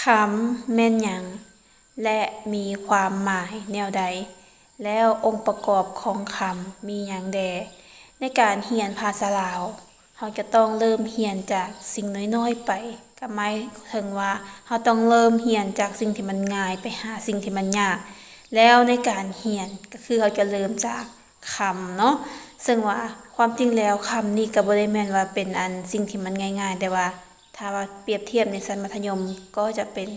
ຄຳແມ່ນຫຍັງ ແລະ ມີຄວາມໝາຍແນວໃດ? ແລ້ວອົງປະກອບຂອງຄຳມີຫຍັງແດ່? ໃນການຮຽນພາສາລາວ, ເຮົາຈະຕ້ອງເລີ່ມຮຽນຈາກສິ່ງນ້ອຍໆໄປ, ກໍໝາຍເຖິງວ່າເຮົາຕ້ອງເລີ່ມຮຽນຈາກສິ່ງທີ່ມັນງ່າຍໄປຫາສິ່ງທີ່ມັນຍາກ. ແລ້ວໃນການຮຽນກໍຄືເຮົາຈະເລີ່ມຈາກຄຳເນາະ, ເຊິ່ງວ່າຄວາມຈິງແລ້ວຄຳນີ້ກໍບໍ່ໄດ້ແມ່ນວ່າເປັນອັນສິ່ງທີ່ມັນງ່າຍໆ, ແຕ່ວ່າຖ້າວ່າປຽບທຽບໃນຊັ້ນມັດທະຍົມກໍຈະເປັນ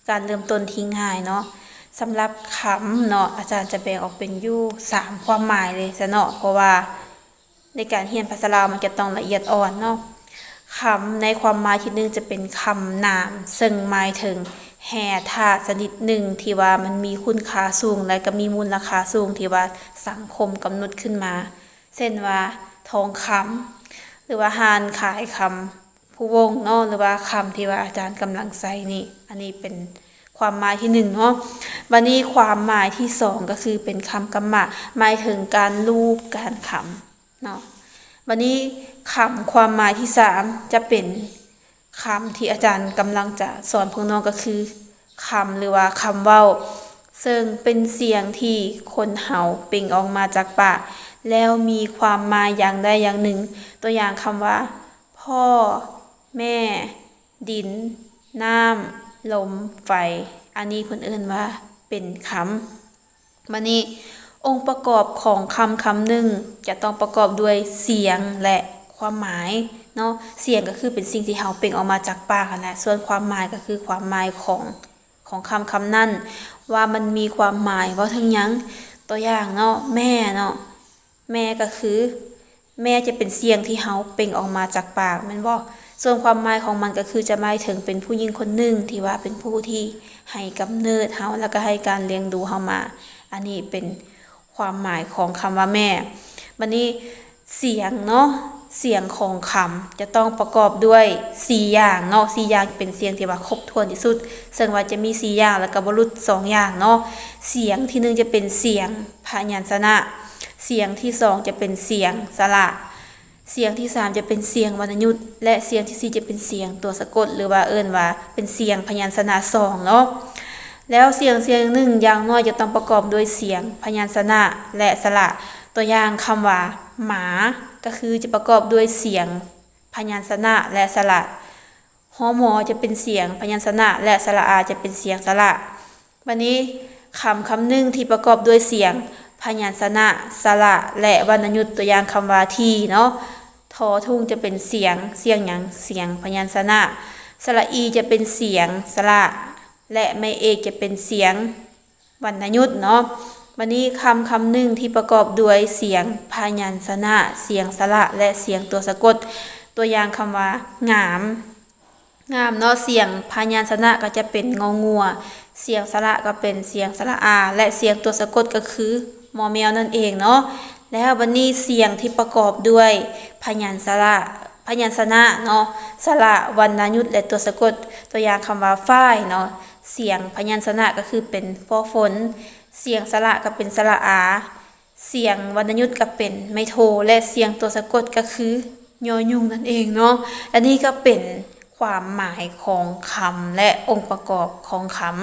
ການເລີ່ມຕົ້ນທີ່ງ່າຍເນາະ. ສຳລັບຄຳເນາະ ອາຈານຈະແບ່ງອອກເປັນຢູ່ສາມຄວາມໝາຍເລີຍຊະເນາະ, ເພາະວ່າໃນການຮຽນພາສາລາວມັນຈະຕ້ອງລະອຽດອ່ອນເນາະ. ຄຳໃນຄວາມໝາຍທີໜຶ່ງຈະເປັນຄຳນາມ, ເຊິ່ງໝາຍເຖິງແຮ່ທາດຊະນິດໜຶ່ງທີ່ວ່າມັນມີຄຸນຄ່າສູງ ແລະ ກໍມີມູນລະຄ່າສູງທີ່ວ່າສັງຄົມກຳນົດຂຶ້ນມາ, ເຊັ່ນວ່າ ທອງຄຳ ຫຼືວ່າຮ້ານຂາຍຄຳ ພູວົງເນາະ ຫຼືວ່າຄຳທີ່ວ່າອາຈານກຳລັງໃຊ້ນີ້, ອັນນີ້ເປັນຄວາມໝາຍທີໜຶ່ງເນາະ. ບາດນີ້ຄວາມໝາຍທີສອງກໍຄືເປັນຄຳກຳມະ, ໝາຍເຖິງການລູບການຄຳເນາະ. ບາດນີ້ຄຳຄວາມໝາຍທີສາມຈະເປັນຄຳທີ່ອາຈານກຳລັງຈະສອນພວກນ້ອງ ກໍຄືຄຳ ຫຼືວ່າຄຳເວົ້າ, ເຊິ່ງເປັນສຽງທີ່ຄົນເຮົາເປັ່ງອອກມາຈາກປາກ ແລ້ວມີຄວາມໝາຍຢ່າງໃດຢ່າງໜຶ່ງ. ຕົວຢ່າງຄຳວ່າ ພໍ່, ແມ່, ດິນ, ນ້ຳ, ລົມ, ໄຟ, ອັນນີ້ເພິ່ນເອີ້ນວ່າເປັນຄຳ. ບາດນີ້ ອົງປະກອບຂອງຄຳຄຳໜຶ່ງຈະຕ້ອງປະກອບດ້ວຍສຽງ ແລະ ຄວາມໝາຍເນາະ. ສຽງກໍຄືເປັນສິ່ງທີ່ເຮົາເປັ່ງອອກມາຈາກປາກຫັ້ນແຫຼະ, ສ່ວນຄວາມໝາຍກໍຄືຄວາມໝາຍຂອງ ຂອງຄຳຄຳນັ້ນ ວ່າມັນມີຄວາມໝາຍເວົ້າເຖິງຫຍັງ. ຕົວຢ່າງເນາະ ແມ່ເນາະ, ແມ່ກໍຄື ແມ່ຈະເປັນສຽງທີ່ເຮົາເປັ່ງອອກມາຈາກປາກແມ່ນບໍ່? ສ່ວນຄວາມໝາຍຂອງມັນກໍຄືຈະໝາຍເຖິງເປັນຜູ້ຍິງຄົນໜຶ່ງທີ່ວ່າເປັນຜູ້ທີ່ໃຫ້ກຳເນີດເຮົາ ແລ້ວກໍໃຫ້ການລ້ຽງດູເຮົາມາ. ອັນນີ້ເປັນຄວາມໝາຍຂອງຄຳວ່າແມ່. ບາດນີ້ສຽງເນາະ, ສຽງຂອງຄຳຈະຕ້ອງປະກອບດ້ວຍສີ່ຢ່າງເນາະ, ສີ່ຢ່າງເປັນສຽງທີ່ວ່າຄົບຖ້ວນທີ່ສຸດ, ເຊິ່ງວ່າຈະມີສີ່ຢ່າງ ແລ້ວກໍບໍ່ຫຼຸດສອງຢ່າງເນາະ. ສຽງທີໜຶ່ງຈະເປັນສຽງພະຍັນຊະນະ, ສຽງທີສອງຈະເປັນສຽງສະຫຼະ, ສຽງທີສາມຈະເປັນສຽງວັນນະຍຸດ ແລະ ສຽງທີສີ່ຈະເປັນສຽງຕົວສະກົດ ຫຼືວ່າເອີ້ນວ່າເປັນສຽງພະຍັນຊະນະສອງເນາະ. ແລ້ວສຽງສຽງໜຶ່ງຢ່າງໜ້ອຍຈະຕ້ອງປະກອບດ້ວຍສຽງພະຍັນຊະນະ ແລະ ສະຫຼະ. ຕົວຢ່າງຄຳວ່າ ໝາ ກໍຄືຈະປະກອບດ້ວຍສຽງພະຍັນຊະນະ ແລະ ສະຫຼະ. ຮ ມ ຈະເປັນສຽງພະຍັນຊະນະ ແລະ ສະຫຼະອາຈະເປັນສຽງສະຫຼະ. ບາດນີ້ ຄຳຄຳໜຶ່ງທີ່ປະກອບດ້ວຍສຽງພະຍັນຊະນະ, ສະຫຼະ ແລະ ວັນນະຍຸດ, ຕົວຢ່າງຄຳວ່າ ຖີ່ ເນາະ. ທໍທຸງຈະເປັນສຽງ, ສຽງຫຍັງ? ສຽງພະຍັນຊະນະ. ສະຫຼະອີຈະເປັນສຽງສະຫຼະ ແລະ ໄມ້ເອກຈະເປັນສຽງ ວັນນະຍຸດເນາະ. ບາດນີ້ ຄຳຄຳໜຶ່ງທີ່ປະກອບດ້ວຍສຽງພະຍັນຊະນະ, ສຽງສະຫຼະ ແລະ ສຽງຕົວສະກົດ. ຕົວຢ່າງຄຳວ່າ ງາມ, ງາມເນາະ, ສຽງພະຍັນຊະນະກໍຈະເປັນ ງໍງົວ, ສຽງສະຫຼະກໍເປັນສຽງສະຫຼະອາ ແລະ ສຽງຕົວສະກົດກໍຄື ມໍແມວ ນັ້ນເອງເນາະ. ແລ້ວບາດນີ້ ສຽງທີ່ປະກອບດ້ວຍພະຍັນຊະນະ, ພະຍັນຊະນະເນາະ, ສະຫຼະ, ວັນນະຍຸດ ແລະ ຕົວສະກົດ. ຕົວຢ່າງຄຳວ່າ ຝ້າຍ ເນາະ, ສຽງພະຍັນຊະນະກໍຄືເປັນ ຟໍຝົນ, ສຽງສະຫຼະກໍເປັນສະຫຼະອາ, ສຽງວັນນະຍຸດກໍເປັນ ໄມ້ໂທ ແລະ ສຽງຕົວສະກົດກໍຄື ຍໍຍຸງ ນັ້ນເອງເນາະ. ແລະ ນີ້ກໍເປັນຄວາມໝາຍຂອງຄຳ ແລະ ອົງປະກອບຂອງຄຳ.